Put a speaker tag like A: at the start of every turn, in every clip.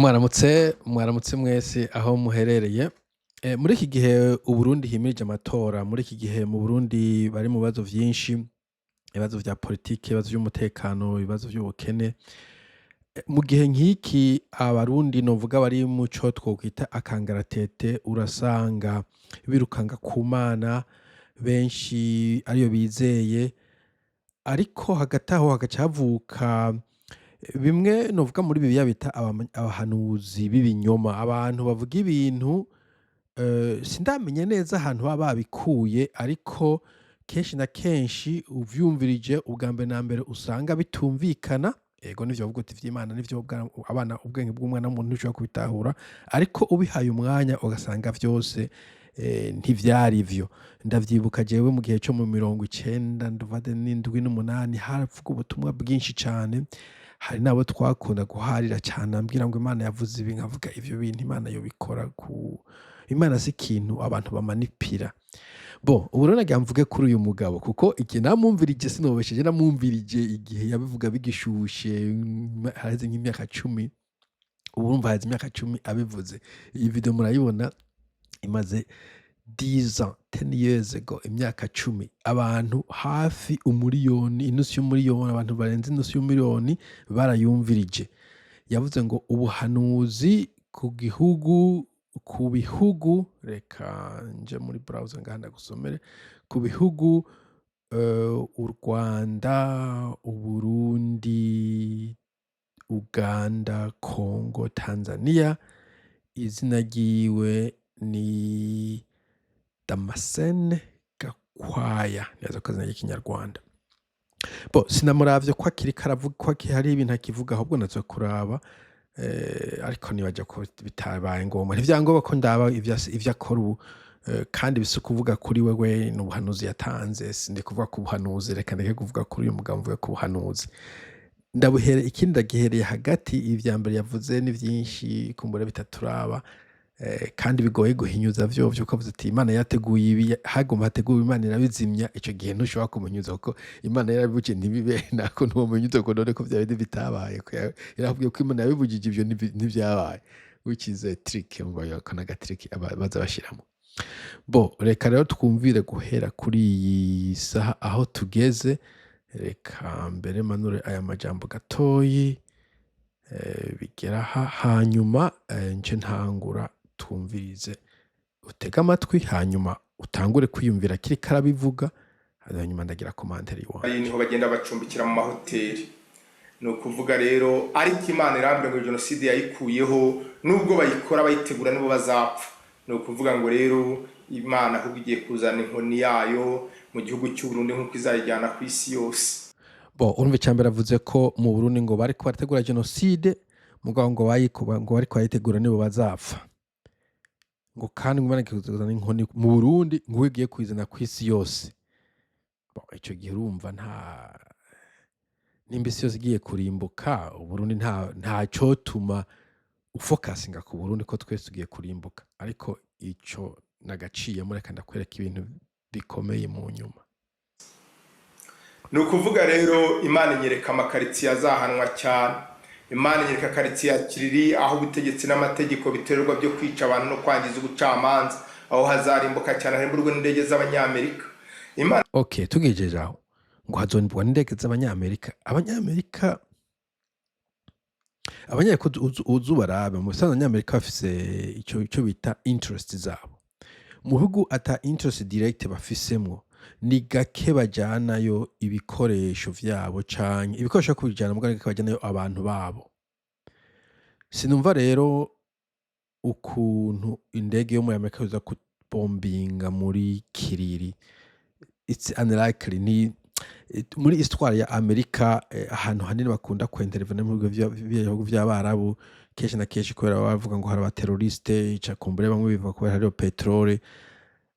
A: Mwaramutse, mwaramutse mwese aho muherereye. Muri iki gihe Uburundi himirije amatora, muri iki gihe mu Burundi bari mu bibazo vyinshi, ibibazo vya politike, ibibazo vy'umutekano, ibibazo vy'ubukene. Mu gihe nk'iki Abarundi novuga bari muco twokwita akangaratete, urasanga birukanga ku Mana, benshi ariyo bizeye, ariko hagati aho hagaca havuka bimwe novuga muri Bibiliya bita abahanuzi b'ibinyoma, abantu bavuga ibintu sindamenya neza ahantu baba babikuye, ariko kenshi na kenshi uvyumvirije ubwa mbere na mbere usanga bitumvikana. Ego, nivyo bavuga uti ivy'Imana nivyo abana ubwenge bw'umwana w'umuntu ntushobora kubitahura, ariko ubihaye umwanya ugasanga vyose ntivyari vyo. Ndavyibuka jewe mu gihe co mu 97 n'umunani haravugwa ubutumwa bwinshi cane, hari n'abo twakunda guharira cane ambwira ngo Imana yavuze ibi, nkavuga ivyo bintu Imana yobikora ku Imana si ikintu abantu bamanipira. Bon, ubu rero nagira mvuge kuri uyu mugabo kuko igihe namwumvirije, sinobesheje, namwumvirije igihe yabivuga bigishushe, haheze nk'imyaka 10. Ubu urumva haheze imyaka 10 abivuze. Iyi video murayibona imaze 10 ans, 10 years ago, imyaka 10. Abantu hafi umuriyoni, inusu y'umuriyoni, abantu barenze inusu y'umuriyoni barayumvirije. Yavuze ngo ubuhanuzi ku gihugu, ku bihugu, reka nje muri browser ngaha ndagusomere, ku bihugu u Rwanda, Uburundi, Uganda, Congo, Tanzania. Izina ryiwe ni Damascene Gakwaya, nibaza ko izina ry'ikinyarwanda. Bo sinamuravye ko akiriko aravuga, ko hari ibintu akivuga, ahubwo naza kuraba, ariko nibaza ko bitabaye ngombwa, ntivyangombwa ko ndaba ivyo akora ubu, kandi bisi kuvuga kuri wewe n'ubuhanuzi yatanze. Sindi kuvuga ku buhanuzi, reka ndeke kuvuga kuri uyu mugabo, mvuge ku buhanuzi. Ndabuhere ikindi ndagihereye hagati. Ivya mbere yavuze ni vyinshi kumbura bitaturaba, kandi bigoye guhinyuza vyovyo, ko avuze ati Imana yateguye ibi, hagomba hateguwe Imana irabizimya. Ico gihe ntushobora kumuhinyuza kuko Imana yarabibujije ntibibe, nako ntiwomuhinyuza ngo none ko vya bindi bitabaye, ko yarakubwiye ko Imana yabibujije, ivyo ntivyabaye, which is a trick. Umva ko n'aga trick baza bashiramo. Bo reka rero twumvire guhera kuri iyi saha aho tugeze. Reka mbere manure aya majambo gatoyi, bigera aha, hanyuma nce ntangura twumvirize. Utege amatwi, hanyuma utangure kwiyumvira kiriko arabivuga, hanyuma ndagira commentaire iwanje.
B: Niho bagenda bacumbikira mu mahoteli. Ni ukuvuga rero, ariko Imana irambwira ngo jenoside yayikuyeho, nubwo bayikora bayitegura nibo bazapfa. Ni ukuvuga ngo rero Imana ahubwo igiye kuzana inkoni yayo mu gihugu cy'u Burundi nk'uko izayijyana ku isi yose.
A: Bo urumva, icambere avuze ko mu Burundi ngo bariko barategura jenoside, mugabo ngo bayikuba ngo bariko barayitegura nibo bazapfa, ngo kandi ngo Imana igiye kuzana inkoni mu Burundi ngo igiye kuyizana ku isi yose. Bon, ico gihe urumva nta nimba isi yose igiye kurimbuka, Uburundi nta cotuma ufokasinga ku Burundi ko twese tugiye kurimbuka. Ariko ico nagaciyemo, reka ndakwereka ibintu bikomeye mu nyuma.
B: Ni ukuvuga rero Imana inyereka amakaritsiye azahanwa cyane. Imana inyereka karitsiye ya Kiriri, aho ubutegetsi n'amategeko biterwa byo kwica abantu no kwangiza ubucamanza, aho hazarimbuka cyane, harimburwe n'indege z'Abanyamerika. Imana
A: Okay, tugejeje aho ngo hazonibwa n'indege z'Abanyamerika. Abanyamerika uzu barabe mu bisanzwe, Abanyamerika bafise ico bita interest zabo mu bihugu ata interest direct bafisemwo. Ni gake bajanayo ibikoresho vyabo canke ibikoresho kubijana, mugabo ni gake bajanayo abantu babo. Sinumva rero ukuntu indege yo muri Amerika yoza kubombinga muri Kiriri. It's unlikely. Ni muri histoire ya Amerika, ahantu hanini bakunda kwintervena mu bihugu vy'Abarabu kenshi na kenshi, kubera baba bavuga ngo hari abateroriste, ca kumbure bamwe bivuga kubera hariyo petrole.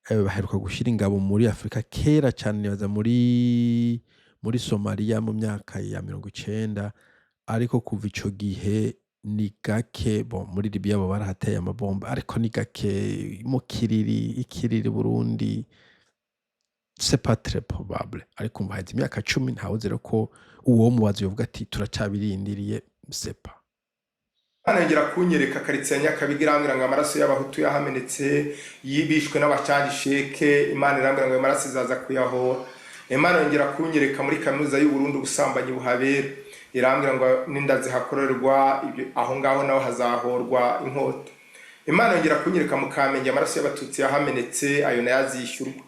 A: Baheruka gushira ingabo muri Afrika kera cane, nibaza muri Somalia mu myaka ya 90, ariko kuva ico gihe ni gake. Bon, muri Libya bo barahateye amabomba, ariko ni gake. Mu Kiriri, Ikiriri, Burundi, c'est pas très probable. Ariko umva, haheze imyaka 10, ntawuzi rero ko uwomubaza yovuga ati turacabirindiriye, c'est pas.
B: Imana yongera kunyereka karitsiye ya Nyakabiga, irambwira ngo amaraso y'abahutu yahamenetse yibishwe n'abacangisheke. Imana irambwira ngo ayo maraso izaza kuyahora. Imana yongera kunyereka muri kaminuza y'u Burundi ubusambanyi buhabera, irambwira ngo n'inda zihakorerwa ibyo aho ngaho naho hazahorwa inkota. Imana yongera kunyereka mu Kamenge amaraso y'abatutsi yahamenetse, ayo nayo azishyurwa.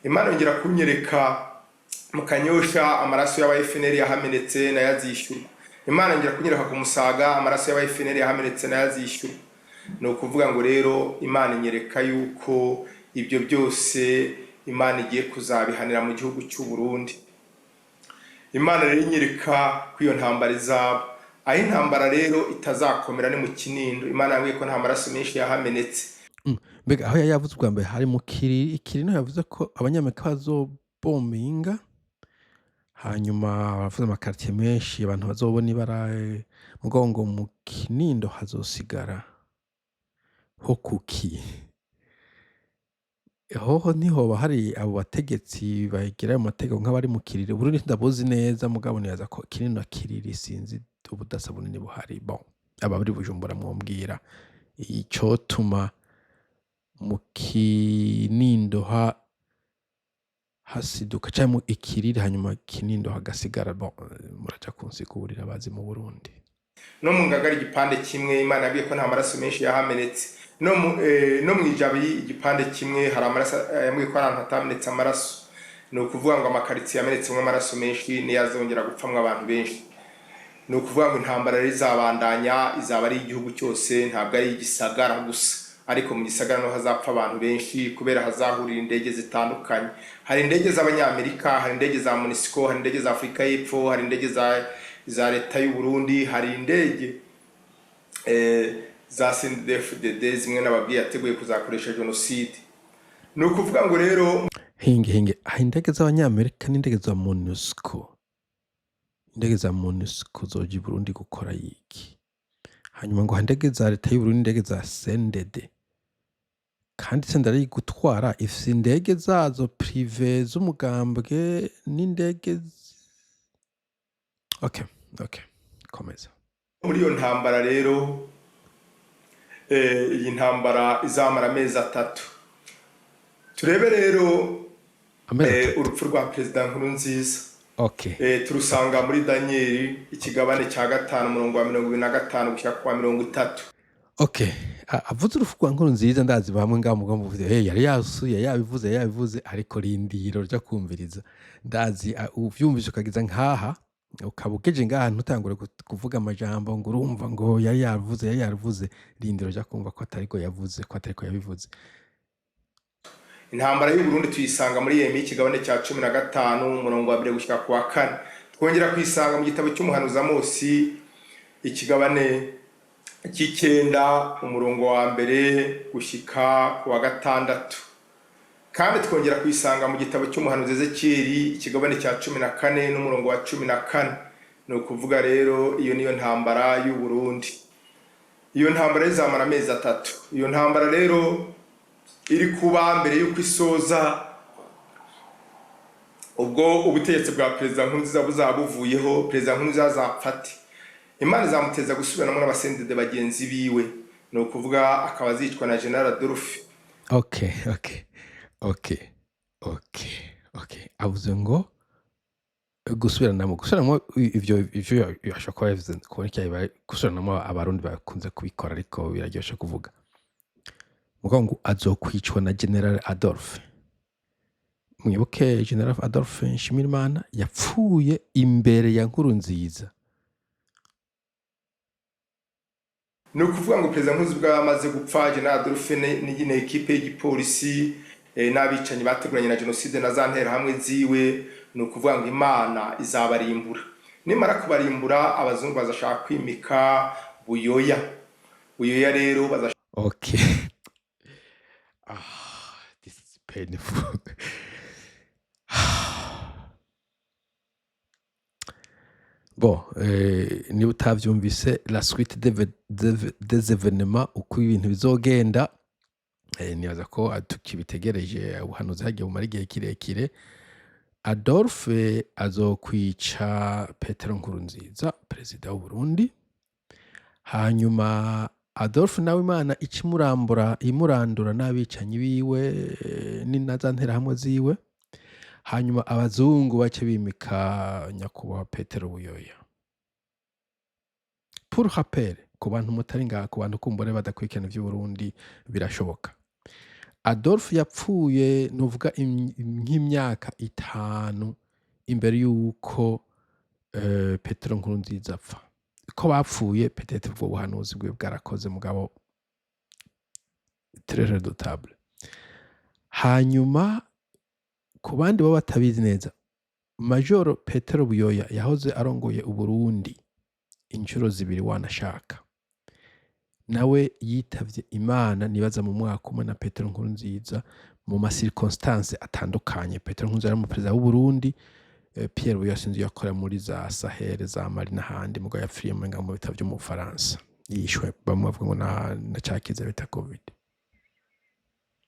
B: Imana yongera kunyereka mu Kanyosha amaraso y'aba FNL yahamenetse, nayo azishyurwa. Imana yongera kunyereka ku Musaga amaraso y'aba FNL yahamenetse, nayo azishyurwa. Ni ukuvuga ngo rero Imana inyereka yuko ibyo byose Imana igiye kuzabihanira mu gihugu cy'u Burundi. Imana rero inyereka ko iyo ntambara izaba. Aho intambara rero itazakomera ni mu Kinindo. Imana yambwiye ko nta maraso menshi yahamenetse.
A: Mbega aho yari yavuze ubwa mbere hari mu Kiriri. Ikiriri niho yavuze ko abanyamerika bazobominga, hanyuma baravuze amakartier menshi abantu bazobona ibara, mugabo ngo mu Kinindo hazosigara ho kuki? Hoho ntihoba hari abo bategetsi bagira ayo mategeko nk'abari mu Kiriri. Uburundi ndabuzi neza, mugabo nibaza ko Kinindo na Kiriri sinzi ubudasa bunini buhari. Bon, abari Bujumbura mwombwira icotuma mu Kinindo hasiduka canke mu Ikiriri hanyuma Kinindo hagasigara. Bon, muraja kunsigurira abazi mu Burundi.
B: No mu Ngagara igipande kimwe, Imana yabwiye ko nta maraso menshi yahamenetse. No mu Ijabi igipande kimwe hari amaraso, yambwiye ko ahantu hatamenetse amaraso. Ni ukuvuga ngo amakaritsiye yamenetsemwo amaraso menshi niyo azongera gupfamwo abantu benshi. Ni ukuvuga ngo intambara rero izabandanya, izaba ari igihugu cyose, ntabwo ari igisagara gusa. Ariko mu gisagara niho hazapfa abantu benshi kubera hazahurira indege zitandukanye. Hari indege z'abanyamerika, hari indege za MONUSCO, hari indege za Afurika y'Epfo, hari indege za leta y'u Burundi, hari indege za CNDD-FDD zimwe nababwiye yateguye kuzakoresha jenoside. Ni ukuvuga ngo rero
A: Hinge hinge, hari indege z'abanyamerika n'indege za MONUSCO. Indege za MONUSCO zoja i Burundi gukora iki? Hanyuma ngo hari indege za leta y'u Burundi n'indege za CNDD. Kandi CNDD ari gutwara ifise indege zazo privé z'umugambwe n'indege. Okay, komeza.
B: Muri iyo ntambara rero, iyi ntambara izamara amezi 3. Turebe rero
A: Amezi 3.
B: urupfu rwa Perezida Nkurunziza. Turusanga muri Daniyeli ikigabane cya 5, umurongo wa 25 gushyira ku wa 30.
A: Okay, avuze urupfu rwa Nkurunziza, ndazi bamwe ngaho muga muvuze hey, yari yasuye, yabivuze yabivuze, ariko rindiro ryo kumviriza. Ndazi uvyumvise ukagiza nkaha ukaba ugeje ngaha ntutangure kuvuga amajambo ngo urumva ngo yari yavuze yari yavuze. Rindiro ryo kumva ko atariko yavuze, ko atariko yabivuze.
B: Intambara y'u Burundi tuyisanga muri Yeremiya ikigabane cya 15, umurongo wa 1 gushyira ku wa 4. Twongera kuyisanga mu gitabo cy'umuhanuzi Amosi ikigabane cy'icenda, umurongo wa 1 gushyika ku wa 6. Kandi twongera kuyisanga mu gitabo cy'umuhanuzi Ezekiyeli ikigabane cya 14 n'umurongo wa 14. Ni ukuvuga rero iyo niyo ntambara y'u Burundi. Iyo ntambara izamara amezi 3. Iyo ntambara rero iri kuba mbere y'uko isoza, ubwo ubutegetsi bwa Perezida Nkurunziza buzaba buvuyeho, Perezida Nkurunziza azapfa ate? Imana izamuteza gusubiranamo n'abasendede bagenzi biwe, ni ukuvuga akaba azicwa na General Adolphe.
A: Okay, avuze ngo gusubiranamo ivyo yashobora kuba yavuze kubona icyayi gusubiranamo. Abarundi bakunze kubikora, ariko biraryoshe kuvuga. Mugo ngo azokwicwa na General Adolphe. Mwibuke General Adolphe Nshimirimana yapfuye imbere ya Nkurunziza.
B: Ni ukuvuga ngo Perezida Nkurunziza ubwo amaze gupfa, General Adolphe n'iyine ekipe y'igipolisi, n'abicanyi bateguranye na jenoside na za nterahamwe ziwe, ni ukuvuga ngo Imana izabarimbura. Nimara kubarimbura, abazungu bazashaka kwimika Buyoya. Buyoya rero bazashaka
A: Okay. This is painful. Bon, niba utavyumvise la suite des événements, uko ibintu bizogenda, nibaza ko tukibitegereje. Ubuhanuzi hagiye bumara igihe kirekire. Adolphe azokwica Petero Nkurunziza, perezida w'u Burundi. Hanyuma Adolphe nawe Imana ica imurambura imurandura n'abicanyi biwe na za nterahamwe ziwe. Hanyuma abazungu bace bimika nyakubahwa Petero Buyoya. Pour rappel, ku bantu mutari ngaha, ku bantu kumbure badakurikirana ivy'Uburundi, birashoboka. Adolphe yapfuye nuvuga nk'imyaka 5 imbere yuko Petero Nkurunziza apfa. Ko bapfuye, peut-être ubwo buhanuzi bwiwe bwarakoze, mugabo très redoutable. Hanyuma ku bandi baba batabizi neza, Majoro Petero Buyoya yahoze arongoye Uburundi inshuro zibiri wanashaka. Nawe yitavye Imana nibaza mu mwaka umwe na Petero Nkurunziza mu ma circonstances atandukanye. Petero Nkurunziza yari umuperezida w'Uburundi, Pierre Buyoya sinzi yakora muri za Sahel, za Mali n'ahandi, mugabo yapfiriye umenga mu bitaro vyo mu Bufaransa. Yishwe bamwe bavuga ngo na ca kiza bita Covid.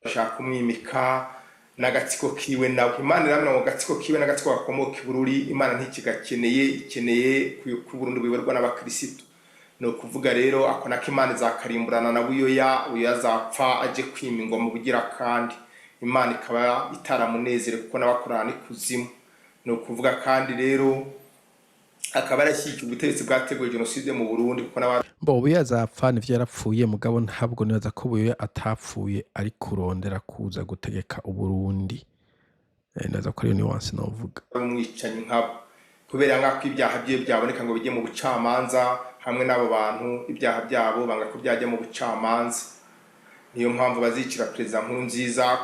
B: Bashaka kumwimika n'agatsiko kiwe nawe. Imana iramira ngo agatsiko kiwe n'agatsiko gakomoka i Bururi, Imana ntikigakeneye, ikeneye ko Uburundi buyoborwa n'abakirisitu. Ni ukuvuga rero ako nako Imana izakarimburana na Buyoya. Buyoya azapfa aje kwima ingoma ubugira kandi Imana ikaba itaramunezere kuko n'abakorana n'ikuzimu. Ni ukuvuga kandi rero akaba yarashyigikiye ubutegetsi bwateguye jenoside mu Burundi kuko n'aba
A: Mbo Buyoya azapfa, nivyo yarapfuye, mugabo ntabwo nibaza ko Buyoya atapfuye ari kurondera kuza gutegeka Uburundi. Nibaza ko ariyo nuance novuga.
B: Umwicanyi nkabo kubera nk'ako ibyaha bye byaboneka ngo bijye mu bucamanza hamwe n'abo bantu, ibyaha byabo banga ko byajya mu bucamanza. Niyo mpamvu bazicira Perezida Nkurunziza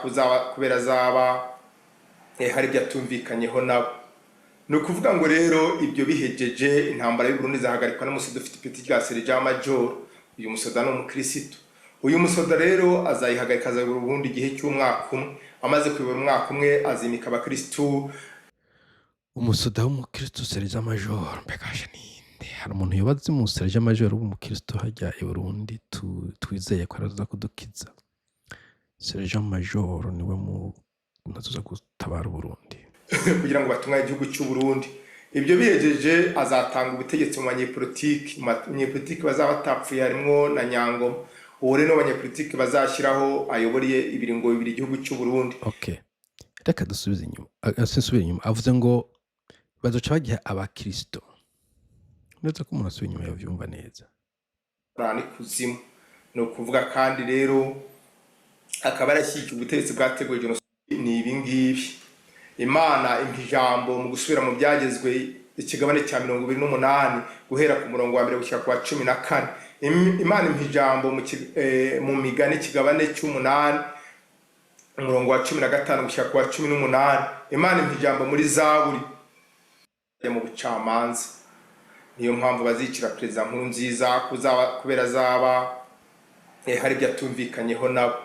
B: kubera azaba hari ibyo atumvikanyeho nabo. Ni ukuvuga ngo rero ibyo bihejeje, intambara y'u Burundi izahagarikwa n'umusoda ufite ipeti rya serija majoro. Uyu musoda ni umukirisitu. Uyu musoda rero azayihagarika, azayobora Uburundi igihe cy'umwaka umwe. Amaze kuyobora umwaka umwe, azimika abakirisitu.
A: Umusoda w'umukristo serija majoro, mbega ninde? Hari umuntu yoba azi mu serija majoro w'umukristo hajya i Burundi twizeye ko araza kudukiza? Serija majoro niwe mu azoza gutabara Uburundi.
B: Kugira ngo batunganye igihugu cy'u Burundi. Ibyo bihejeje, azatanga ubutegetsi mu banyepolitiki. Mu banyepolitiki bazaba batapfuye harimwo na Nyangoma. Uwo rero abanyepolitiki bazashyiraho ayoboreye ibiringo bibiri igihugu cy'u Burundi.
A: Okay, reka dusubize inyuma. Sinsubire inyuma, avuze ngo bazoca bagiha abakristo. Neza ko umuntu asubiye inyuma yavyumva neza.
B: N'ikuzimu. Ni ukuvuga kandi rero akaba yarashyigikiye ubutegetsi bwateguye jenoside. Ni ibi ngibi Imana impa ijambo mu gusubira mu Byagezwe, ikigabane cya 28, guhera ku murongo wa 1 gushyira ku wa 14. Imana impa ijambo mu Migani, ikigabane cy'umunani, umurongo wa 15 gushyira ku wa 18. Imana impa ijambo muri Zaburi mu bucamanza. Niyo mpamvu bazicira Perezida Nkurunziza kubera azaba hari ibyo atumvikanyeho nabo.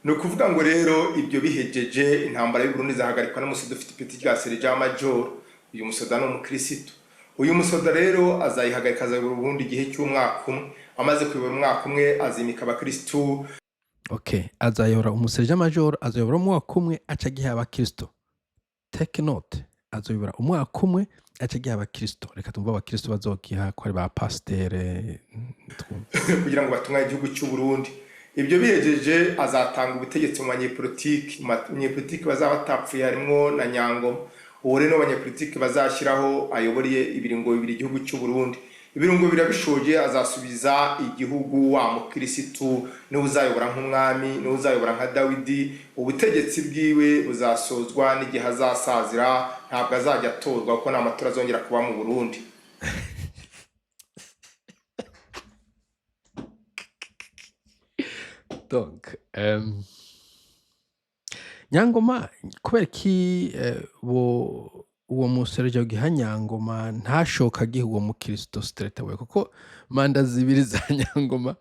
B: Ni ukuvuga ngo rero ibyo bihejeje, intambara y'u Burundi izahagarikwa n'umusoda ufite ipeti rya serija majoro. Uyu musoda ni umukirisitu. Uyu musoda rero azayihagarika, azayobora Uburundi igihe cy'umwaka umwe. Amaze kuyobora umwaka umwe, azimika abakirisitu.
A: Okay, azayobora, umuserija majoro azayobora umwaka umwe, aca agiha abakristo. Take note, azayobora umwaka umwe, aca agiha abakristo. Reka tumve abakristo bazogiha ko ari ba pasiteri, twumve.
B: Kugira ngo batunganye igihugu cy'u Burundi. Ibyo bihejeje, azatanga ubutegetsi mu banyepolitiki. Mu banyepolitiki bazaba batapfuye harimwo na Nyangoma. Uwo rero abanyepolitiki bazashyiraho ayoboreye ibiringo bibiri igihugu cy'u Burundi. Ibirungo birabishoje, azasubiza igihugu wa mukirisitu, niwe uzayobora nk'umwami, niwe uzayobora nka Dawidi. Ubutegetsi bwiwe buzasozwa n'igihe azasazira, ntabwo azajya atorwa kuko nta matora azongera kuba mu Burundi.
A: Donc Nyangoma, kubera iki bo uwo musereja giha Nyangoma, ntashoka agiha uwo mukristo straight away? Kuko manda zibiri za Nyangoma,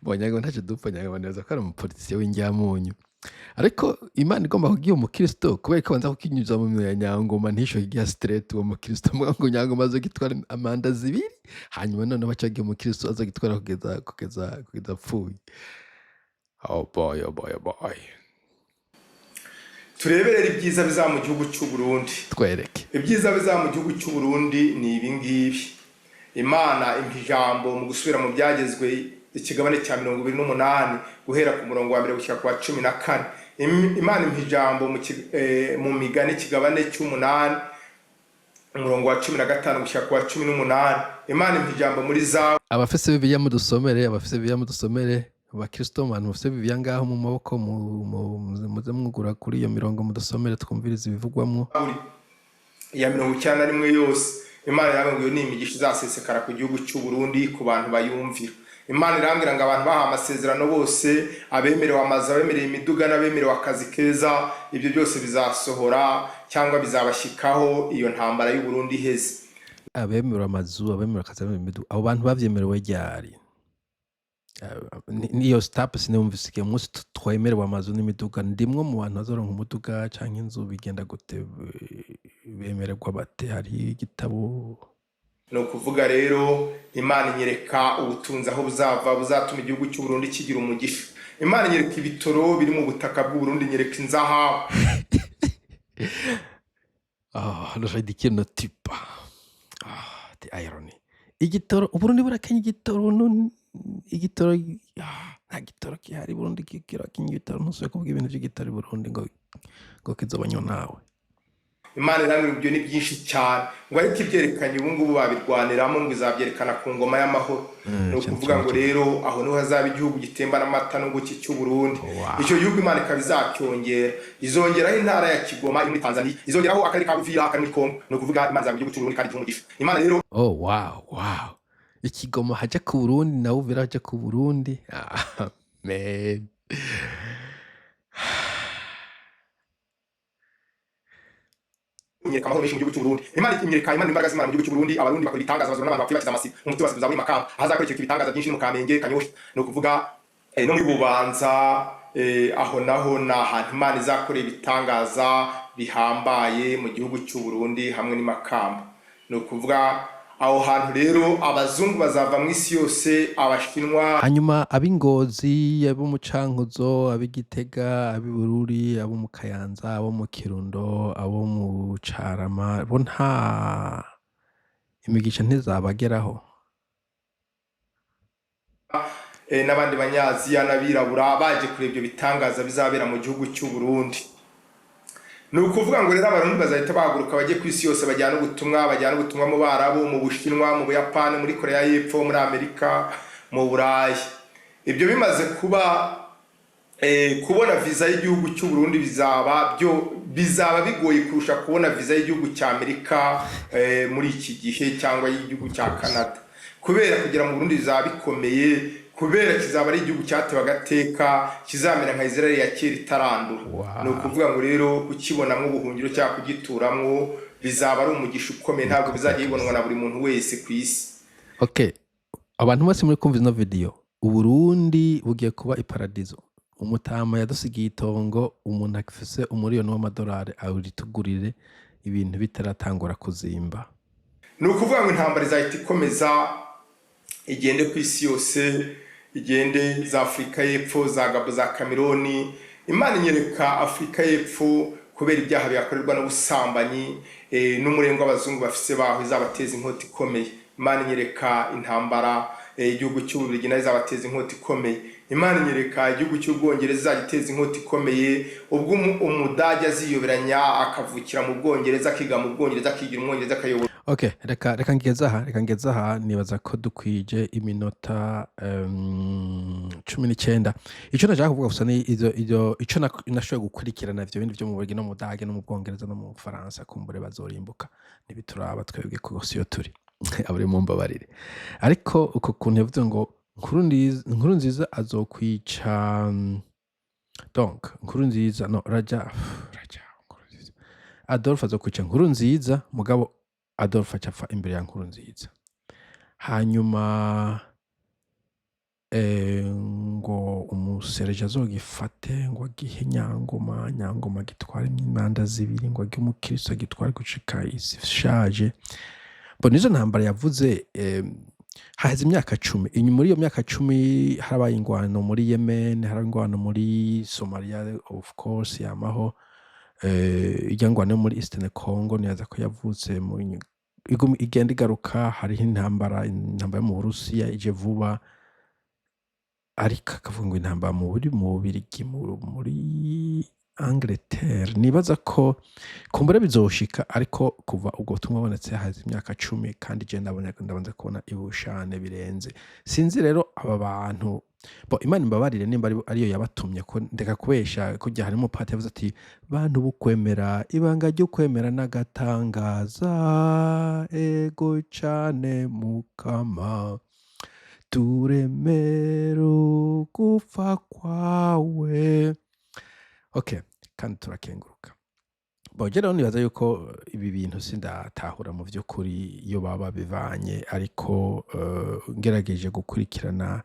A: bo Nyangoma ntacyo dupfa. Nyangoma nibaza ko ari umupolitisiye w'indyamunyu, ariko Imana igomba kugiha umukristo, kubera ko abanza kukinyuza mu minwe ya Nyangoma, ntishoke igiha straight uwo mukristo? Muga ngo Nyangoma azogitwara amanda zibiri, hanyuma noneho baca bagiha umukristo azogitwara kugeza apfuye. Oh boy, oh boy, oh boy.
B: Tureberere ibyiza bizaba mu gihugu cy'u Burundi.
A: Twereke.
B: Ibyiza bizaba mu gihugu cy'u Burundi ni ibi ngibi. Imana impa ijambo mu gusubira mu byagezwe, ikigabane cya 28, guhera ku murongo wa 1 gushyira ku wa 14. Imana impa ijambo mu Migani, ikigabane cy'umunani, umurongo wa 15 gushyira ku wa 18. Imana impa ijambo muri za
A: Abafise Bibiliya mudusomere, abafise Bibiliya mudusomere, abakristo, bantu mufise Bibiliya ngaho mu maboko, muze mwugura kuri iyo mirongo, mudusomere twumvirize ibivugwamwo.
B: Ya 91 yose. Imana irambwira ngo iyo ni imigisha izasesekara ku gihugu cy'u Burundi, ku bantu bayumvira. Imana irambwira ngo abantu bahawe amasezerano bose, abemerewe amazu, abemerewe imiduga n'abemerewe akazi keza, ibyo byose bizasohora cyangwa bizabashyikaho iyo ntambara y'u Burundi iheze.
A: Abemerewe amazu, abemerewe akazi, abemerewe imiduga, abo bantu bavyemerewe ryari? Niyo step sinumvise igihe umunsi twemerewe amazu n'imiduga. Ndimwo mu bantu bazoronka umuduga canke inzu? Bigenda gute? Bemererwa bate? Hariho igitabo?
B: Ni ukuvuga rero, Imana inyereka ubutunzi aho buzava, buzatuma igihugu cy'u Burundi kigira umugisha. Imana inyereka ibitoro biri mu butaka bw'u Burundi, inyereka inzahabu.
A: Ah, le ridicule ne tue pas. Ah, the irony. Igitoro, Uburundi burakenya igitoro, igitoro, ah, nta gitoro gihari. Burundi kirakenya igitoro. Ntusubiye kuvuga ibintu vy'igitoro i Burundi ngo kizobanywa nawe.
B: Imana irambwira ibyo ni byinshi cyane, ngo ariko ibyerekanye ubu ngubu babirwaniramo, ngo izabyerekana ku ngoma y'amahoro. Ni
A: ikintu
B: ukuvuga ngo
A: kimwe.
B: rero aho niho hazaba igihugu gitembana amata n'ubuki cy'u Burundi. Icyo gihugu Imana ikaba izacyongera, izongeraho intara ya Kigoma iri muri Tanzania, izongeraho akarere ka Uvira kari muri Kongo. Ni ukuvuga Imana izaba igihugu cy'u Burundi kandi giha Imana rero.
A: Oh wow. Ikigoma haja ku Burundi na Uvira haja ku Burundi. Ah, man.
B: Inyereka amahoro menshi mu gihugu cy'u Burundi. Imana inyereka Imana imbaraga z'Imana mu gihugu cy'u Burundi. Abarundi bakora ibitangaza, bazura n'abantu bapfuye bakiza amasibo. Umuti wasibuza muri Makamba, ahazakoreshwa ibitangaza byinshi ni mu Kamenge, Kanyosha, ni ukuvuga no muri Bubanza. Aho naho ni ahantu Imana izakorera ibitangaza bihambaye mu gihugu cy'u Burundi hamwe n'i Makamba. Ni ukuvuga aho hantu rero abazungu bazava mu isi yose, Abashinwa.
A: Hanyuma ab'Ingozi, abo mu Cankuzo, ab'Igitega, ab'i Bururi, abo mu Kayanza, abo mu Kirundo, abo mu Carama, bo nta imigisha ntizabageraho?
B: N'abandi Banyaziya n'abirabura baje kureba ibyo bitangaza bizabera mu gihugu cy'u Burundi. Ni ukuvuga ngo rero Abarundi bazahita bahaguruka bajye ku isi yose, bajyana ubutumwa mu Barabu, mu Bushinwa, mu Buyapani, muri Korea y'Epfo, muri Amerika, mu Burayi. Ibyo bimaze kuba, kubona viza y'igihugu cy'u Burundi bizaba byo bizaba bigoye kurusha kubona viza y'igihugu cya Amerika muri iki gihe cyangwa y'igihugu
A: Of
B: cya
A: course.
B: Canada, kubera kugera mu Burundi bizaba bikomeye, kubera kizaba ari igihugu cyatewe agateka, kizamera nka Israel ya kera itarandura. Ni ukuvuga ngo rero kukibonamwo ubuhungiro cyangwa kugituramwo bizaba ari umugisha ukomeye, ntabwo
A: Niko
B: bizajya bibonwa
A: kabisa.
B: na buri muntu wese ku isi.
A: Okay, abantu bose muri kumva ino video, Uburundi bugiye kuba iparadizo. Umutama yadusigiye itongo, umuntu afise umuriyoni w'amadolari awuritugurire ibintu bitaratangura kuzimba.
B: Ni ukuvuga ngo intambara izahita ikomeza igende ku isi yose, igende za Afurika y'Epfo, za Gabo, za Kameroni. Imana inyereka Afurika y'Epfo, kubera ibyaha bihakorerwa n'ubusambanyi n'umurengwe w'abazungu bafise baho, izabateza inkota ikomeye. Imana inyereka intambara, igihugu cy'Ububiligi nayo izabateza inkota ikomeye. Imana inyereka igihugu cy'Ubwongereza izagiteza inkota ikomeye, ubwo Umudage aziyoberanya akavukira mu Bwongereza, akiga mu Bwongereza, akigira Umwongereza, akayobora.
A: Okay, reka ngeze aha, reka ngeze aha. Nibaza ko dukwije iminota 19. Ico nashaka kuvuga gusa ni izo ico nashoboye gukurikirana, ivyo bindi vyo mu Bubiligi no mu Budage no mu Bwongereza no mu Bufaransa, kumbure bazorimbuka, ntibituraba twebwe kuko siyo turi abari, mumbabarire. Ariko uko kuntu yavuze ngo Nkuru Nziza azokwica, donc Nkuru Nziza, no Raja Nkuru Nziza, Adolphe azokwica Nkuru Nziza, mugabo Adolphe aca apfa imbere ya Nkuru Nziza. Hanyuma ngo umusereje azogifate, ngo agihe Nyangoma, Nyangoma agitware imanda zibiri, ngo agihe umukristo agitware gushika isi ishaje. Bon, nizo ntambara yavuze. Haheze imyaka 10. Inyuma muri iyo myaka 10 harabaye ingwano muri Yemen, harabaye ingwano muri Somalia, of course yamaho, irya ngwano yo muri Eastern Congo, nibaza ko yavutse mu Iguma igenda igaruka. Hariho intambara yo mu Burusiya ije vuba, ariko akavuga ngo intambara mu Bubirigi, muri Angleterre. Nibaza ko kumbure bizoshika, ariko kuva ubwo butumwa bubonetse haheze imyaka 10, kandi je ndabona ndabanza kubona ibushane birenze. Sinzi rero aba bantu bo, Imana imbabarire nimba ariyo yabatumye, ko ndeka kubesha. Kurya harimo pati yavuze ati: "Bantu bukwemera, ibanga ryo kwemera n'agatangaza, ego cane Mukama turemere ugupfa kwawe." Okay, kandi turakenguruka. Bon, je rero nibaza yuko ibi bintu sindatahura mu vy'ukuri iyo baba bivanye, ariko ngerageje gukurikirana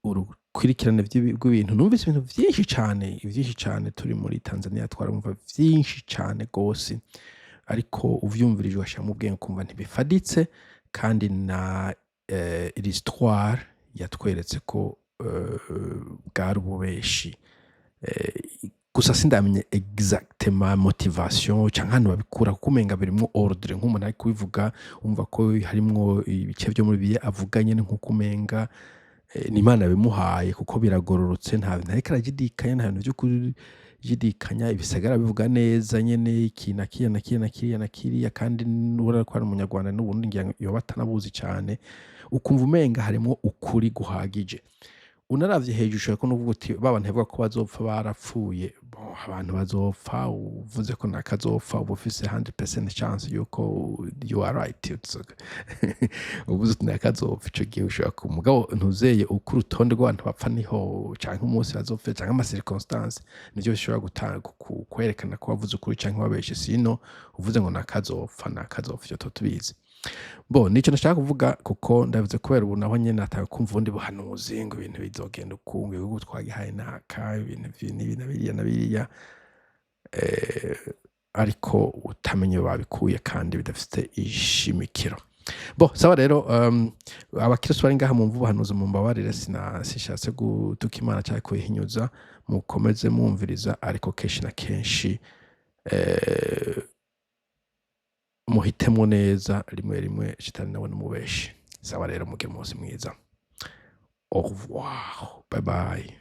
A: urukurikirane rw'ibintu, numvise ibintu vyinshi cane, vyinshi cane. Turi muri Tanzania twarumva vyinshi cane gose, ariko uvyumvirije ugashiramwo ubwenge ukumva ntibifaditse. Kandi na l'histoire yatweretse ko bwari ububeshi. Gusa sindamenye exactement motivation canke ahantu babikura, kuko umenga birimwo ordre. Nk'umuntu ari kubivuga, umva ko harimwo ibice vyo muri Bibiliya avuga nyene, nk'uko umenga ni Imana yabimuhaye, kuko biragororotse, nta ntariko arajidikanya, nta bintu vyo kujidikanya. Ibisagara bivuga neza nyene, iki na kiriya na kiriya na kiriya na kiriya. Kandi nubona ko ari umunyarwanda n'ubundi, ngira ngo yoba atanabuzi cane, ukumva umenga harimwo ukuri guhagije. Unaravye hejuru ushobora no kuvuga uti: "Ba bantu bavuga ko bazopfa barapfuye." Bon, abantu bazopfa, uvuze ko nakazopfa uba ufise 100% chance yuko you are right. Uvuze uti nakazopfa, ico gihe ushobora ku mugabo ntuzeye uko urutonde rw'abantu bapfa niho, canke umunsi bazopfa, canke ama circonstances, nivyo bishobora gutanga kwerekana ko wavuze ukuri canke wabeshe. Sino uvuze ngo nakazopfa, nakazopfa, ivyo tuba tubizi. Bon, nico nashaka kuvuga, kuko ndavuze kubera ubu naho nyene natanga kumva ubundi buhanuzi ngo ibintu bizogenda uku, ngo igihugu twagihaye naka, ibintu n'ibi na biriya na biriya, ariko utamenye iyo babikuye kandi bidafite ishimikiro. Bon, sawa rero, abakristo bari ngaha mumva ubuhanuzi mumbabarire, sina sinshatse gutuka Imana canke kuyihinyuza. Mukomeze mwumviriza, ariko kenshi na kenshi muhitemwo neza. Rimwe rimwe shitani nawe n'umubeshi. Sawa rero, mugire umunsi mwiza. Au revoir, bye bye.